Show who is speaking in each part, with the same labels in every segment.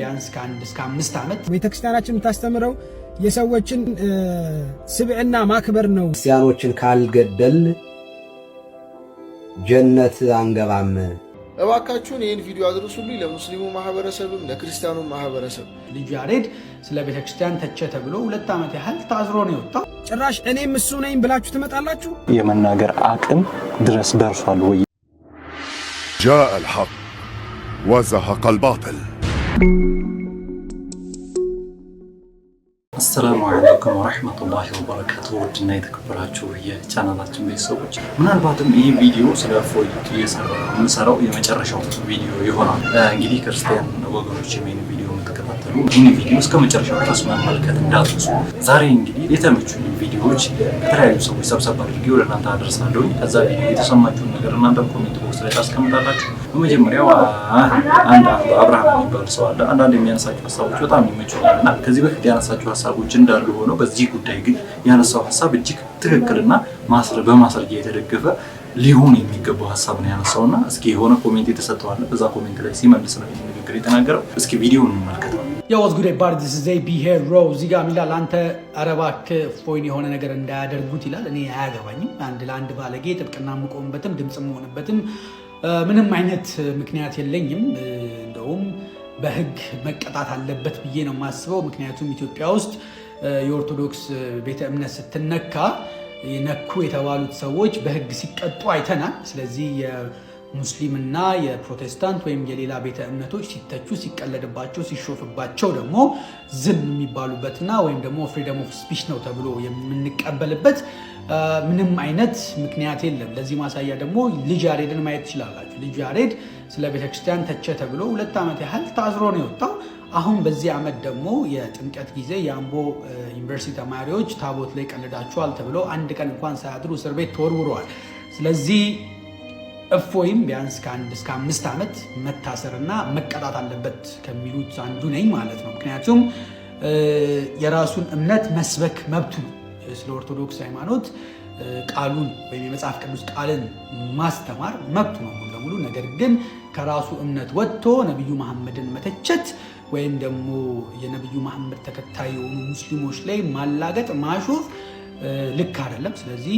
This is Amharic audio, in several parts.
Speaker 1: ቢያንስ ከ1 እስከ 5 ዓመት።
Speaker 2: ቤተክርስቲያናችን የምታስተምረው የሰዎችን ስብዕና ማክበር ነው።
Speaker 3: ክርስቲያኖችን ካልገደል ጀነት አንገባም።
Speaker 4: እባካችሁን ይህን ቪዲዮ አድርሱልኝ ለሙስሊሙ ማህበረሰብም ለክርስቲያኑ ማህበረሰብ።
Speaker 1: ልጅ ያሬድ ስለ ቤተክርስቲያን ተቸ ተብሎ 2 ዓመት ያህል ታስሮ ነው የወጣው።
Speaker 2: ጭራሽ እኔም እሱ ነኝ ብላችሁ ትመጣላችሁ።
Speaker 5: የመናገር አቅም ድረስ ደርሷል ወይ?
Speaker 6: جاء الحق وزهق الباطل.
Speaker 5: السلام عليكم ورحمة الله وبركاته። ውድና የተከበራችሁ የቻናላችን ቤተሰቦች፣ ምናልባትም ይህ ቪዲዮ ስለ እፎይ የምሰራው የመጨረሻው ቪዲዮ ይሆናል። እንግዲህ ክርስቲያን ወገኖች፣ ይህን ቪዲዮ የምትከታተሉ ይህን ቪዲዮ እስከ መጨረሻው ድረስ መመልከት እንዳትረሱ። ዛሬ እንግዲህ የተመቹኝ ቪዲዮዎች ከተለያዩ ሰዎች ሰብሰብ አድርጌ ወደ እናንተ አደርሳለሁኝ። ከዛ ቪዲዮ የተሰማችሁን ነገር እናንተም comment box ላይ ታስቀምጣላችሁ። በመጀመሪያው አንድ አብርሃም የሚባል ሰው አለ። አንዳንድ የሚያነሳቸው ሀሳቦች በጣም ይመቹኛል እና ከዚህ በፊት ያነሳቸው ሀሳቦች እንዳሉ ሆነው በዚህ ጉዳይ ግን ያነሳው ሀሳብ እጅግ ትክክልና በማስረጃ የተደገፈ ሊሆን የሚገባው ሀሳብ ነው ያነሳው እና እስኪ የሆነ comment የተሰጠው አለ። በዛ comment ላይ ሲመልስ ነው ይህን ንግግር የተናገረው። እስኪ ቪዲዮውን እንመልከተው።
Speaker 1: Yo, what's good everybody, this is AB Hero። እዚህ ጋር ይላል፣ አንተ ኧረ እባክህ እፎይን የሆነ ነገር እንዳያደርጉት ይላል። እኔ አያገባኝም። አንድ ለአንድ ባለጌ ጥብቅና የምቆምበትም ድምፅ የምሆንበትም ምንም አይነት ምክንያት የለኝም። እንደውም በሕግ መቀጣት አለበት ብዬ ነው የማስበው። ምክንያቱም ኢትዮጵያ ውስጥ የኦርቶዶክስ ቤተ እምነት ስትነካ ነኩ የተባሉት ሰዎች በሕግ ሲቀጡ አይተናል። ስለዚህ የሙስሊምና የፕሮቴስታንት ወይም የሌላ ቤተ እምነቶች ሲተቹ፣ ሲቀለድባቸው፣ ሲሾፍባቸው ደግሞ ዝም የሚባሉበትና ወይም ደግሞ freedom of speech ነው ተብሎ የምንቀበልበት ምንም አይነት ምክንያት የለም። ለዚህ ማሳያ ደግሞ ልጅ ያሬድን ማየት ትችላላችሁ። ልጅ ያሬድ ስለ ቤተክርስቲያን ተቸ ተብሎ 2 ዓመት ያህል ታስሮ ነው የወጣው። አሁን በዚህ ዓመት ደግሞ የጥምቀት ጊዜ የአምቦ ዩኒቨርሲቲ ተማሪዎች ታቦት ላይ ቀልዳችኋል ተብሎ አንድ ቀን እንኳን ሳያድሩ እስር ቤት ተወርውረዋል። ስለዚህ እፎይም ቢያንስ ከ1 እስከ 5 ዓመት መታሰርና መቀጣት አለበት ከሚሉት አንዱ ነኝ ማለት ነው። ምክንያቱም የራሱን እምነት መስበክ መብቱ ነው። ስለ ኦርቶዶክስ ሃይማኖት ቃሉን ወይም የመጽሐፍ ቅዱስ ቃልን ማስተማር መብቱ ነው ሙሉ ለሙሉ። ነገር ግን ከራሱ እምነት ወጥቶ ነቢዩ መሐመድን መተቸት ወይም ደግሞ የነቢዩ መሐመድ ተከታይ የሆኑ ሙስሊሞች ላይ ማላገጥ፣ ማሾፍ ልክ አይደለም። ስለዚህ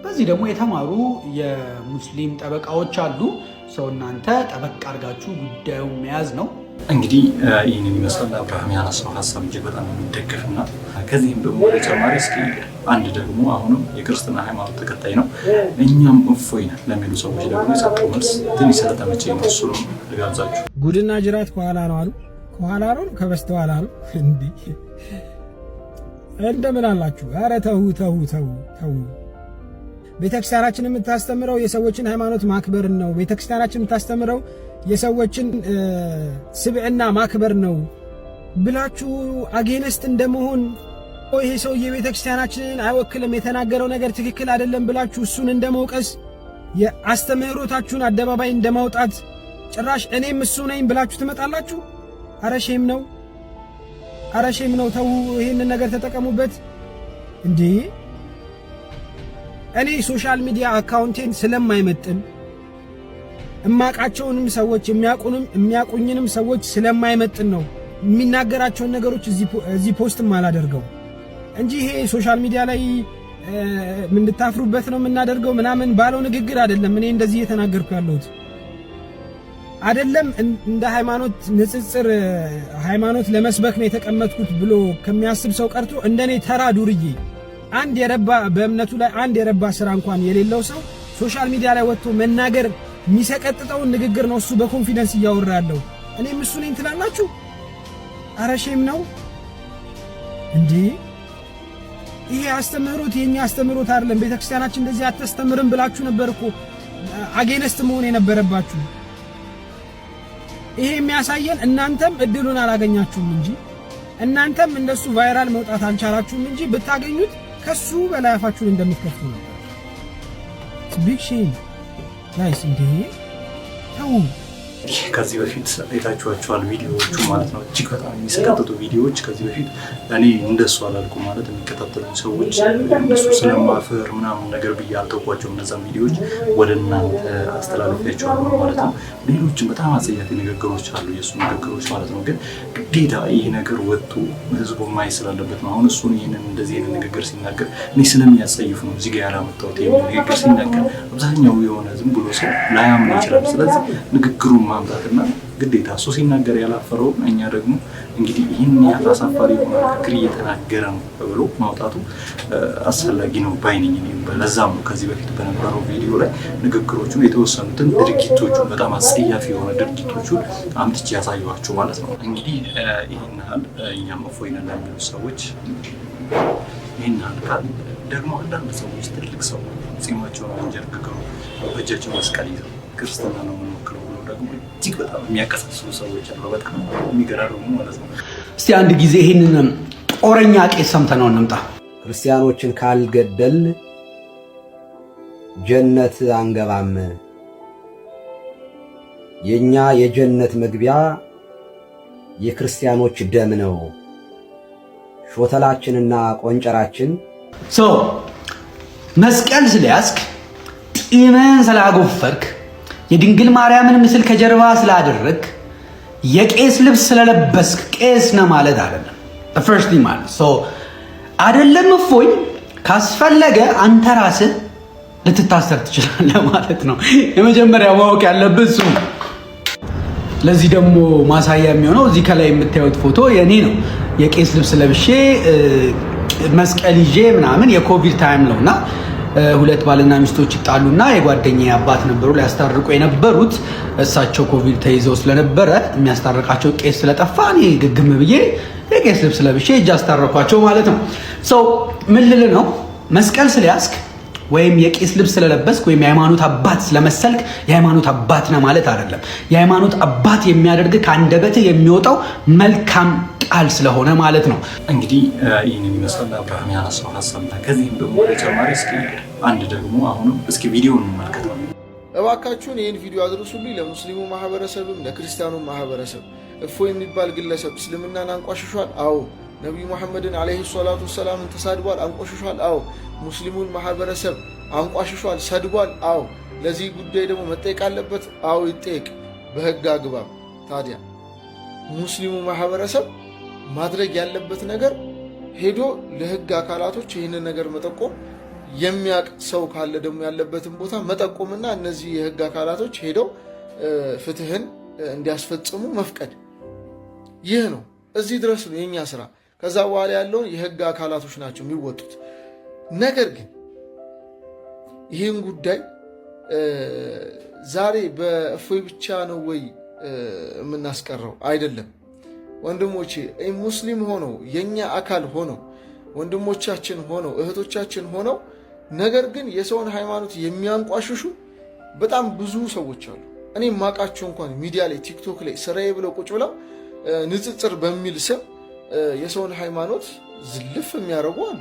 Speaker 1: በዚህ ደግሞ የተማሩ የሙስሊም ጠበቃዎች አሉ። So እናንተ ጠበቅ አድርጋችሁ ጉዳዩን መያዝ ነው።
Speaker 5: እንግዲህ ይህንን ይመስላል። አብርሃም ያነሳው ሀሳብ እጅግ በጣም የሚደገፍ እና ከዚህም ደግሞ በተጨማሪ እስኪ አንድ ደግሞ አሁንም የክርስትና ሃይማኖት ተከታይ ነው፣ እኛም እፎይ ነን ለሚሉ ሰዎች ደግሞ የሰጠው መልስ ትንሽ ስለተመቸኝ ነው፣ እሱንም ልጋብዛችሁ።
Speaker 2: ጉድና ጅራት ከኋላ ነው አሉ። ከኋላ ነው ከበስተኋላ ነው። እንዲህ እንደምን አላችሁ? ኧረ ተው ተው ተው ተው። ቤተክርስቲያናችን የምታስተምረው የሰዎችን ሃይማኖት ማክበር ነው። ቤተክርስቲያናችን የምታስተምረው የሰዎችን ስብዕና ማክበር ነው ብላችሁ against እንደመሆን፣ ይሄ ሰውዬ ቤተክርስቲያናችንን አይወክልም፣ የተናገረው ነገር ትክክል አይደለም ብላችሁ እሱን እንደመውቀስ፣ የአስተምህሮታችሁን አደባባይ እንደማውጣት ጭራሽ እኔም እሱ ነኝ ብላችሁ ትመጣላችሁ። አረ shame ነው፣ አረ shame ነው። ተው፣ ይሄንን ነገር ተጠቀሙበት እንዴ። እኔ social media account ኤን ስለማይመጥን፣ እማቃቸውንም ሰዎች የሚያቁንም የሚያቁኝንም ሰዎች ስለማይመጥን ነው የሚናገራቸውን ነገሮች እዚህ post አላደርገው እንጂ ይሄ social media ላይ እንድታፍሩበት ነው የምናደርገው ምናምን ባለው ንግግር አይደለም። እኔ እንደዚህ እየተናገርኩ ያለሁት አይደለም። እንደ ሃይማኖት ንጽጽር ሃይማኖት ለመስበክ ነው የተቀመጥኩት ብሎ ከሚያስብ ሰው ቀርቶ እንደኔ ተራ ዱርዬ፣ አንድ የረባ በእምነቱ ላይ አንድ የረባ ስራ እንኳን የሌለው ሰው social media ላይ ወጥቶ መናገር የሚሰቀጥጠውን ንግግር ነው እሱ በ confidence እያወራ ያለው። እኔም እሱ ነኝ ትላላችሁ? አረ shame ነው እንዴ! ይሄ አስተምህሮት የኛ አስተምህሮት አይደለም፣ ቤተክርስቲያናችን እንደዚህ አታስተምርም ብላችሁ ነበር እኮ against መሆን የነበረባችሁ። ይሄ የሚያሳየን እናንተም እድሉን አላገኛችሁም እንጂ፣ እናንተም እንደሱ viral መውጣት አልቻላችሁም እንጂ ብታገኙት ከሱ በላይ አፋችሁን እንደምትከፍቱ ነበር። Big shame guys። እንዴ ተው።
Speaker 5: እንግዲህ ከዚህ በፊት አይታችኋቸዋል ቪዲዮዎቹ ማለት ነው። እጅግ በጣም የሚሰቀጥጡ ቪዲዮዎች ከዚህ በፊት እኔ እንደሱ አላልኩም ማለት የሚከታተሉኝ ሰዎች እንደሱ ስለማፍር ምናምን ነገር ብዬ አልተውኳቸውም። እነዛን ቪዲዮዎች ወደ እናንተ አስተላልፌያቸዋለሁ ማለት ነው። ሌሎችም በጣም አጸያፊ ንግግሮች አሉ፣ የእሱ ንግግሮች ማለት ነው። ግን ግዴታ ይህ ነገር ወጥቶ ህዝቡ ማየት ስላለበት ነው። አሁን እሱን ይህንን እንደዚህ ይህንን ንግግር ሲናገር እኔ ስለሚያጸይፍ ነው እዚህ ጋ ያላመጣሁት። ይህንን ንግግር ሲናገር አብዛኛው የሆነ ዝም ብሎ ሰው ላያምን ይችላል። ስለዚህ ንግግሩን ማምጣትና ግዴታ እሱ ሲናገር ያላፈረውን እኛ ደግሞ እንግዲህ ይህን ያህል አሳፋሪ የሆነ ንግግር እየተናገረ ነው ብሎ ማውጣቱ አስፈላጊ ነው ባይ ነኝ። ለዛም ነው ከዚህ በፊት በነበረው ቪዲዮ ላይ ንግግሮቹን የተወሰኑትን ድርጊቶቹን በጣም አስጸያፊ የሆነ ድርጊቶቹን አምጥቼ ያሳየኋችሁ ማለት ነው። እንግዲህ ይህን ያህል እኛም እፎይ ነን ለሚሉ ሰዎች ይህን ያህል ካል ደግሞ አንዳንድ ሰዎች ትልቅ ሰው ጺማቸውን አንጀርግገው በእጃቸው መስቀል ይዘው ክርስትና ነው የምንወክለው ብለው ደግሞ እጅግ በጣም የሚያቀሳስሉ ሰዎች አሉ። በጣም የሚገራርሙ ማለት ነው።
Speaker 1: እስቲ አንድ ጊዜ ይህንን ጦረኛ ቄስ ሰምተነው እንምጣ።
Speaker 3: ክርስቲያኖችን ካልገደል ጀነት አንገባም። የኛ የጀነት መግቢያ የክርስቲያኖች ደም ነው። ሾተላችንና ቆንጨራችን
Speaker 1: So መስቀል ስለያዝክ፣ ጢምህን ስላጎፈርክ፣ የድንግል ማርያምን ምስል ከጀርባ ስላደረግክ፣ የቄስ ልብስ ስለለበስክ ቄስ ነህ ማለት አይደለም። First ማለት so አይደለም። እፎይ ካስፈለገ አንተ ራስህ ልትታሰር ትችላለህ ማለት ነው። የመጀመሪያ ማወቅ ያለብህ እሱ ነው። ለዚህ ደግሞ ማሳያ የሚሆነው እዚህ ከላይ የምታዩት ፎቶ የኔ ነው። የቄስ ልብስ ለብሼ መስቀል ይዤ ምናምን የኮቪድ time ነው እና ሁለት ባልና ሚስቶች ይጣሉና የጓደኛዬ አባት ነበሩ ሊያስታርቁ የነበሩት። እሳቸው ኮቪድ ተይዘው ስለነበረ የሚያስታርቃቸው ቄስ ስለጠፋ እኔ ግግም ብዬ የቄስ ልብስ ለብሼ እጅ አስታረኳቸው ማለት ነው። So ምን ልል ነው፣ መስቀል ስለያዝክ ወይም የቄስ ልብስ ስለለበስክ ወይም የሃይማኖት አባት ስለመሰልክ የሃይማኖት አባት ነህ ማለት አይደለም። የሃይማኖት አባት የሚያደርግ ከአንደበትህ የሚወጣው መልካም ቃል ስለሆነ ማለት ነው።
Speaker 5: እንግዲህ ይህንን ይመስላል አብርሃም ያነሳው ሀሳብ። ከዚህም ደግሞ ተጨማሪ እስኪ አንድ ደግሞ አሁንም እስኪ ቪዲዮ እንመልከተው።
Speaker 4: እባካችሁን ይህን ቪዲዮ አድርሱልኝ ለሙስሊሙ ማህበረሰብም ለክርስቲያኑ ማህበረሰብ። እፎይ የሚባል ግለሰብ እስልምናን አንቋሽሿል። አዎ። ነቢዩ መሐመድን ዓለይሂ ሰላቱ ወሰላምን ተሳድቧል፣ አንቋሽሿል። አዎ። ሙስሊሙን ማህበረሰብ አንቋሽሿል፣ ሰድቧል። አዎ። ለዚህ ጉዳይ ደግሞ መጠየቅ አለበት። አዎ፣ ይጠየቅ በህግ አግባብ። ታዲያ ሙስሊሙ ማህበረሰብ ማድረግ ያለበት ነገር ሄዶ ለህግ አካላቶች ይህንን ነገር መጠቆም፣ የሚያውቅ ሰው ካለ ደግሞ ያለበትን ቦታ መጠቆምና እነዚህ የህግ አካላቶች ሄደው ፍትህን እንዲያስፈጽሙ መፍቀድ። ይህ ነው። እዚህ ድረስ ነው የኛ ስራ። ከዛ በኋላ ያለውን የህግ አካላቶች ናቸው የሚወጡት። ነገር ግን ይህን ጉዳይ ዛሬ በእፎይ ብቻ ነው ወይ የምናስቀረው? አይደለም ወንድሞቼ፣ ሙስሊም ሆነው የኛ አካል ሆነው ወንድሞቻችን ሆነው እህቶቻችን ሆነው ነገር ግን የሰውን ሃይማኖት የሚያንቋሽሹ በጣም ብዙ ሰዎች አሉ። እኔ ማቃቸው እንኳን ሚዲያ ላይ፣ ቲክቶክ ላይ ስራዬ ብለው ቁጭ ብለው ንጽጽር በሚል ስም የሰውን ሃይማኖት ዝልፍ የሚያደርጉ አሉ።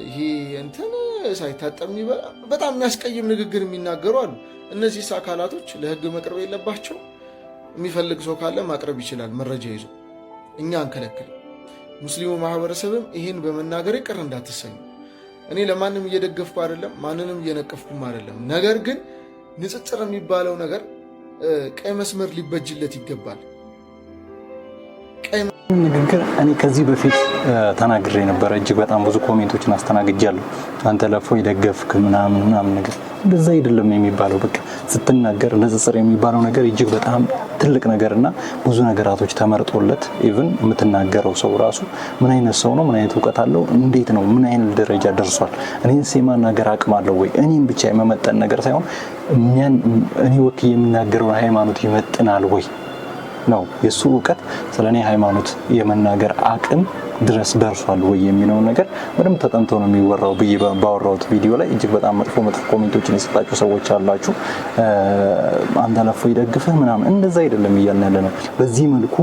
Speaker 4: ይሄ እንትን ሳይታጠብ የሚበላ በጣም የሚያስቀይም ንግግር የሚናገሩ አሉ። እነዚህ አካላቶች ለህግ መቅረብ የለባቸው? የሚፈልግ ሰው ካለ ማቅረብ ይችላል መረጃ ይዞ፣ እኛ አንከለክልም። ሙስሊሙ ማህበረሰብም ይህን በመናገሬ ቅር እንዳትሰኙ። እኔ ለማንም እየደገፍኩ አይደለም፣ ማንንም እየነቀፍኩም አይደለም። ነገር ግን ንጽጽር የሚባለው ነገር ቀይ መስመር ሊበጅለት ይገባል።
Speaker 5: ንግግር እኔ ከዚህ በፊት ተናግሬ ነበረ። እጅግ በጣም ብዙ comment ኦችን አስተናግጃለሁ። አንተ ለእፎይ ደገፍክ ምናምን ምናምን ነገር እንደዛ አይደለም የሚባለው። በቃ ስትናገር ንጽጽር የሚባለው ነገር እጅግ በጣም ትልቅ ነገር እና ብዙ ነገራቶች ተመርጦለት even የምትናገረው ሰው ራሱ ምን አይነት ሰው ነው፣ ምን አይነት እውቀት አለው፣ እንዴት ነው፣ ምን አይነት ደረጃ ደርሷል፣ እኔን የማናገር አቅም አለው ወይ፣ እኔም ብቻ የመመጠን ነገር ሳይሆን እኔ ወክዬ የምናገረውን ሃይማኖት ይመጥናል ወይ ነው? የእሱ እውቀት ስለ እኔ ሃይማኖት የመናገር አቅም ድረስ ደርሷል ወይ የሚለውን ነገር በደንብ ተጠንቶ ነው የሚወራው ብዬ ባወራሁት ቪዲዮ ላይ እጅግ በጣም መጥፎ መጥፎ comment ኦችን የሰጣችሁ ሰዎች አላችሁ። አንተ ለፎ ይደግፍህ ምናምን፣ እንደዛ አይደለም እያልን ያለ ነው። በዚህ መልኩ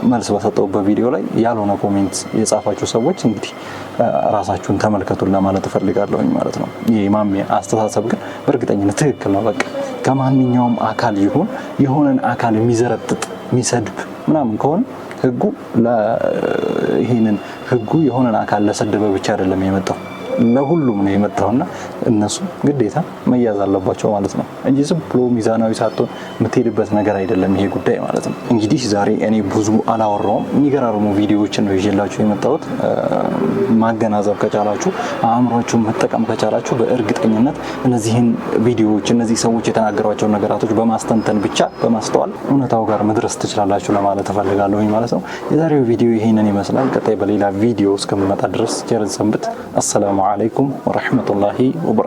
Speaker 5: መልስ በሰጠሁበት ቪዲዮ ላይ ያልሆነ comment የጻፋችሁ ሰዎች እንግዲህ ራሳችሁን ተመልከቱን ለማለት እፈልጋለሁኝ ማለት ነው። የማሜ አስተሳሰብ ግን በእርግጠኝነት ትክክል ነው። በቃ ከማንኛውም አካል ይሁን የሆነን አካል የሚዘረጥጥ፣ የሚሰድብ ምናምን ከሆነ ህጉ ይሄንን ህጉ የሆነን አካል ለሰደበ ብቻ አይደለም የመጣው፣ ለሁሉም ነው የመጣውና እነሱ ግዴታ መያዝ አለባቸው ማለት ነው እንጂ ዝም ብሎ ሚዛናዊ ሳትሆን የምትሄድበት ነገር አይደለም ይሄ ጉዳይ ማለት ነው። እንግዲህ ዛሬ እኔ ብዙ አላወራውም። የሚገራርሙ ቪዲዮዎችን ነው ይዤላችሁ የመጣሁት። ማገናዘብ ከቻላችሁ፣ አእምሯችሁን መጠቀም ከቻላችሁ በእርግጠኝነት እነዚህን ቪዲዮዎች፣ እነዚህ ሰዎች የተናገሯቸውን ነገራቶች በማስተንተን ብቻ፣ በማስተዋል እውነታው ጋር መድረስ ትችላላችሁ ለማለት እፈልጋለሁኝ ማለት ነው። የዛሬው ቪዲዮ ይሄንን ይመስላል። ቀጣይ በሌላ ቪዲዮ እስከምመጣ ድረስ ቸር ሰንብቱ። السلام عليكم ورحمة الله وبركاته።